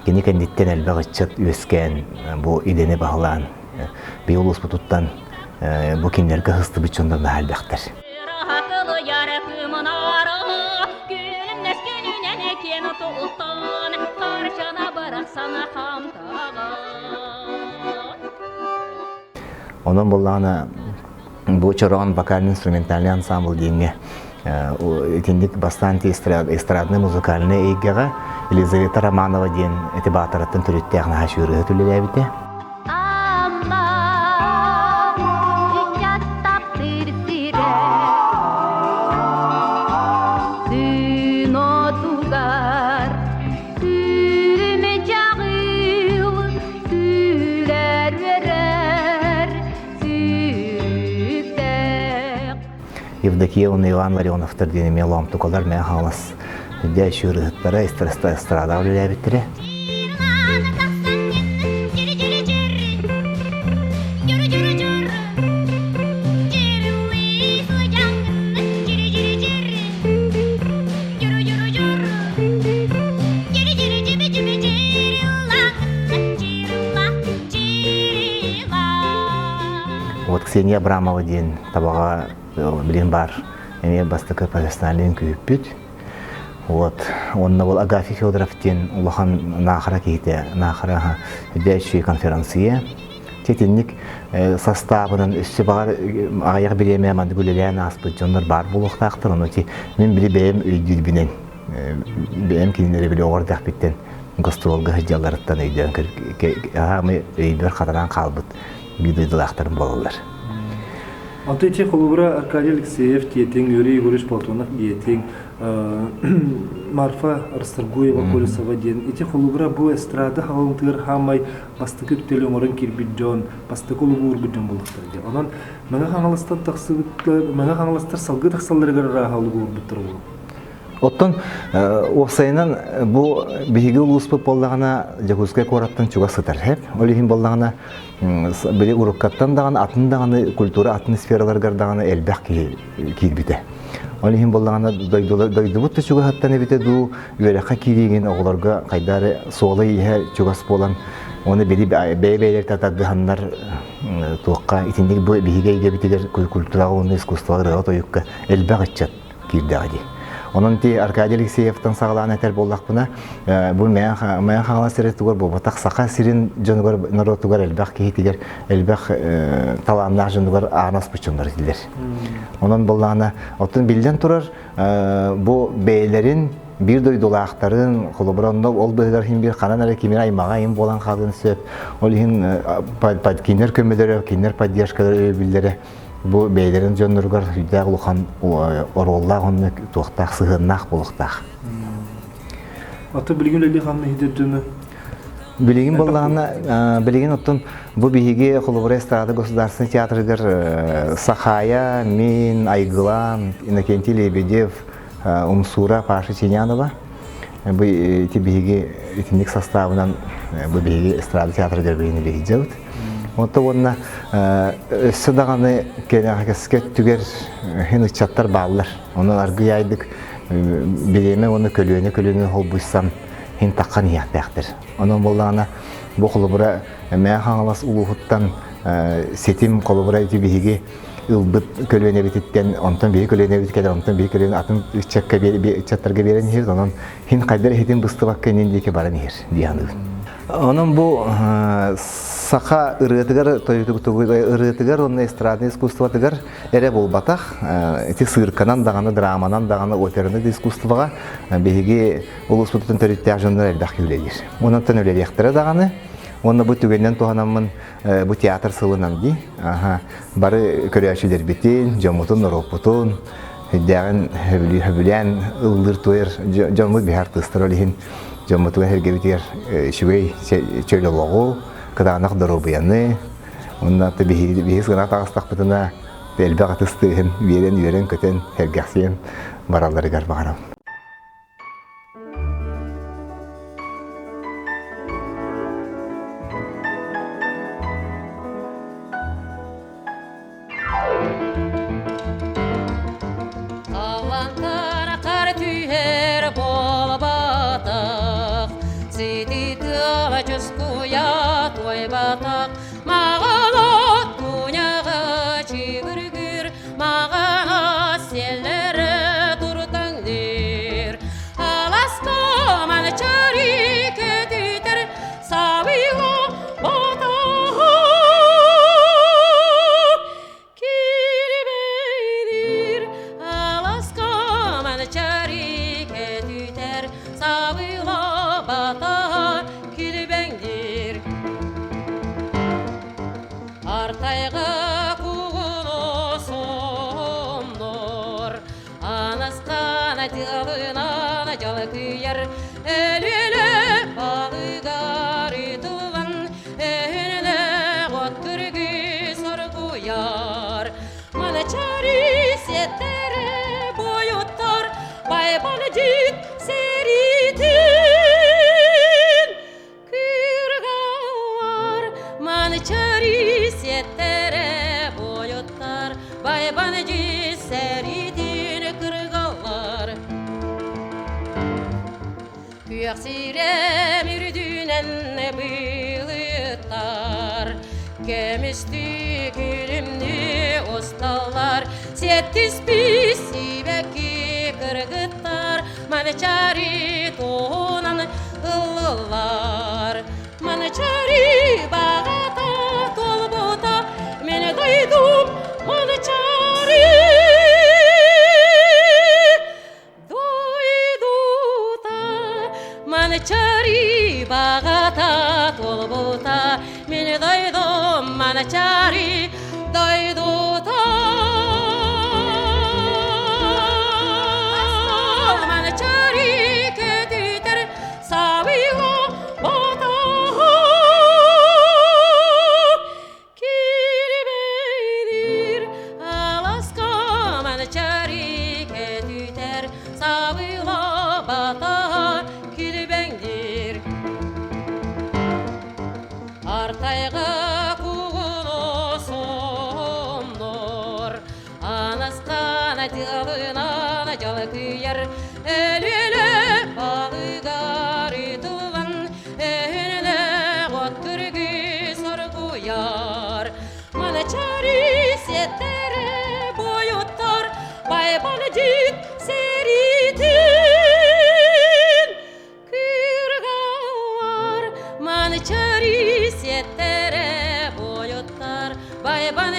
Speaker 7: кини кэнниттэн элбэх ыччат үөскээн бу идэни баһылаан биһи улууспутуттан бу кинилэргэ сыстыбыт дьоннор наһаа элбэхтэр. Онон буоллаҕына бу Чороон вокально-инструментальный ансамбль диэҥҥэ итинник бастаан эстрадный музыкальный эйгэҕэ Елизавета Романова диэн ити баатараттан төрүттээх наһаа үчүгэй үлэлээбитэ. Евдокия уонна Иван Ларионовтар диэн эмиэ лоомтукалар Мэҥэ Хаҥалас дьэ ырыһыттара эстрадаҕа үлэлээбиттэрэ. Вот Ксения Абрамова диэн табаҕа билин баар эмиэ бастакы профессиональный үҥкүүһүппүт. Вот. Онно был Агафий Федоров диэн улахан наахара киһитэ, наахара үдээччи конференция. Титинник састаабынан өссө баҕар аҕыйах бириэмэ маннык үлэлээн ааспыт дьоннор баар буолуохтаахтар. Ону ти мин били бэйэм өйдүүрбүнэн бэйэм кинилэри били оҕор дэхпиттэн гастролга сылдьалларыттан өйдөөн аһаамы өйбөр хатанан хаалбыт биир дойдулаахтарым буолаллар.
Speaker 1: Аты ити холобура Аркадий Алексеев диэтиҥ, Юрий Егорович Платонов диэтиҥ, Марфа Расторгуева Колесова диэн ити холобура бу эстрада хаалынтыгар хаамай бастакы үктэл оҥорон киирбит дьон, бастакы улугуурбут дьон буолуохтара дии. Онон Мэҥэ Хаҥаластан тахсыбыттар, Мэҥэ Хаҥаластар салгыы тахсалларыгар арааһа улугуурбуттар буолуо.
Speaker 7: Оттон уопсайынан бу биһиги улууспут буоллаҕына Дьокуускай куораттан чугас сытар. Ол иһин буоллаҕына били уруккаттан даҕаны атын даҕаны культура атын сфераларыгар даҕаны элбэх киһи киирбитэ. Ол иһин буоллаҕына дойдубут да чугаһыттан эбитэ дуу, үөрэххэ киириигин оҕолорго хайдары суола-ииһэ чугас буолан, уонна били бэйэ-бэйэлэрин тардыһаннар туохха итинник бу биһиги эйгэбитигэр культураҕа уонна искусствоҕа ырыаҕа-тойукка элбэх ыччат киирдэҕэ дии. Онон ти Аркадий Алексеевтан саҕалаан этэр буоллахпына, бу Мэҥэ Хаҥалас сирэ тугар буолбатах саха сирин дьонугар норуотугар элбэх киһитигэр элбэх талааннаах дьонугар аан аспыт дьоннор этилэр. Онон буоллаҕына, оттон биллэн турар, бу бэйэлэрин биир дойдулаахтарын, холобура онно ол быһыгар иһин биир ханан эрэ кимир аймаҕа иһин буолан хаалыан сөп. Ол иһин кинилэр көмөлөрө, кинилэр поддержкалара өйөбүллэрэ бу бэйэлэрин дьонноругар сүрдээх улахан оруоллаах уонна туохтаах сыһыаннаах буолуохтаах.
Speaker 1: Аты билигин үлэлии ханна иһитэр дьону?
Speaker 7: Билигин буоллаҕына, билигин оттон бу биһиги холобура эстрада государственный театрыгар Сахая, мин, Айгылан, Иннокентий Лебедев, Умсура, Паша Чинянова бу ити биһиги итинник составынан бу биһиги эстрада театрыгар билигин үлэлиир Онто уонна өссө даҕаны кэнэҕэскэ өттүгэр иһин ыччаттар бааллар. Онон аргыйаайдык Бириэмэ уонна көлүөнэ көлүөнэ холбуйсан хин таххан иһиэхтээхтэр. Онон буоллаҕына бу холобура Мэҥэ Хаҥалас улууһуттан ситим холобура ити биһиги ылбыт көлүөнэбититтэн онтон биһи көлүөнэбит кэлэр онтон биһи көлүөнэ атын ыччакка ыччаттарга биэрэн иһэр онон хин хайдар иһитин быстыбакка иннин диэки баран иһэр дии саныыбын. Онон бу саха ырыатыгар ырыатыгар уонна эстрадный искусствотыгар эрэ буолбатах ити сыырканан даҕаны драманан даҕаны операны да искусствоҕа биһиги улууспутуттан төрүттээх дьоннор элбэх үлэлиир. Онон үлэлиэхтэрэ даҕаны уонна бу түгэнинэн туһанаммын бу театр сылынан дии бары көрөөччүлэрбитин, дьоммутун, норуоппутун үрдээҕин сөбүлээн ыллыыр туойар дьоммут биһи артыыстар ол иһин дьоммутугар сэргэбитигэр үчүгэй чөл олоҕу, кытаанах доруобуйаны уонна биһиги сыана таҕыстахпытына элбэх ытыс тыаһын биэрэн үөрэн-көтөн сэргэхсийэн баралларыгар баҕарабын.
Speaker 5: Халлантан хар түһэр буолбатах, сити тыала чускуйа туойбатах, маҕан от куняҕа чыгыргыр, маҕан сиэллэрэ туртаҥныыр. Аласка манчари көтүтэр сабыйла батаһа. Килбэйдир аласка манчари көтүтэр сабыйла батаһа килбэҥдир. Артайга кугуну сомнор, Анаскана дьылынан дьалкыйар, Өлүөлэ балыгар ытыллан, Өһүнэ от күргү соргуйар. Манчари сиэттэрэ буойуттар, Байбалдьыт сэриитин Кыргалар манчари сиэттэрэ буойуттар, Байбан сэриитин кыргалар. Күөх сирэм үрдүнэн былыттар, Көмүстүү күлүмнүү усталлар, Сиэттиспит сибэкки кыргыттар, Манчари туһунан ыллылар. Манчари баҕата туолбута, мин дойдум Манчари. Дойдута Манчари баҕата туолбута, мин дойдум Манчари дойдута. Манчари көтүтэр сабыйла батаһа. Килбэйдир аласка манчари көтүтэр сабыйла батаһа килбэҥдир. Артайга кугуну сомнор, Анаскана дьылынан дьалкыйар, Өлүөлэ балыгар ытыллан, Өһүнэ от күргү соргуйар. Манчари сиэттэрэ буойуттар, Байбалдьыт сэриитин Кыргалар манчари сиэттэрэ буойуттар, Байбан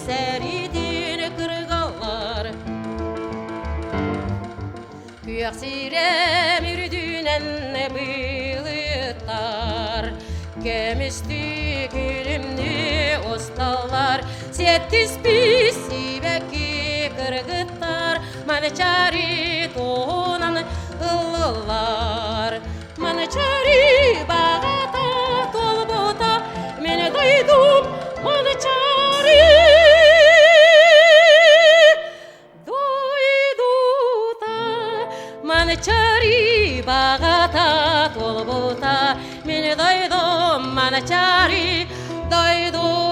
Speaker 5: сэриитин кыргалар. Күөх сирэм үрдүнэн былыттар, Көмүстүү күлүмнүү усталлар, Сиэттиспит сибэкки кыргыттар, Манчари туһунан ыллылар. Манчари баҕата туолбута, мин дойдум Манчари. Дойдута Манчари баҕата туолбута, мин дойдум Манчари дойдута.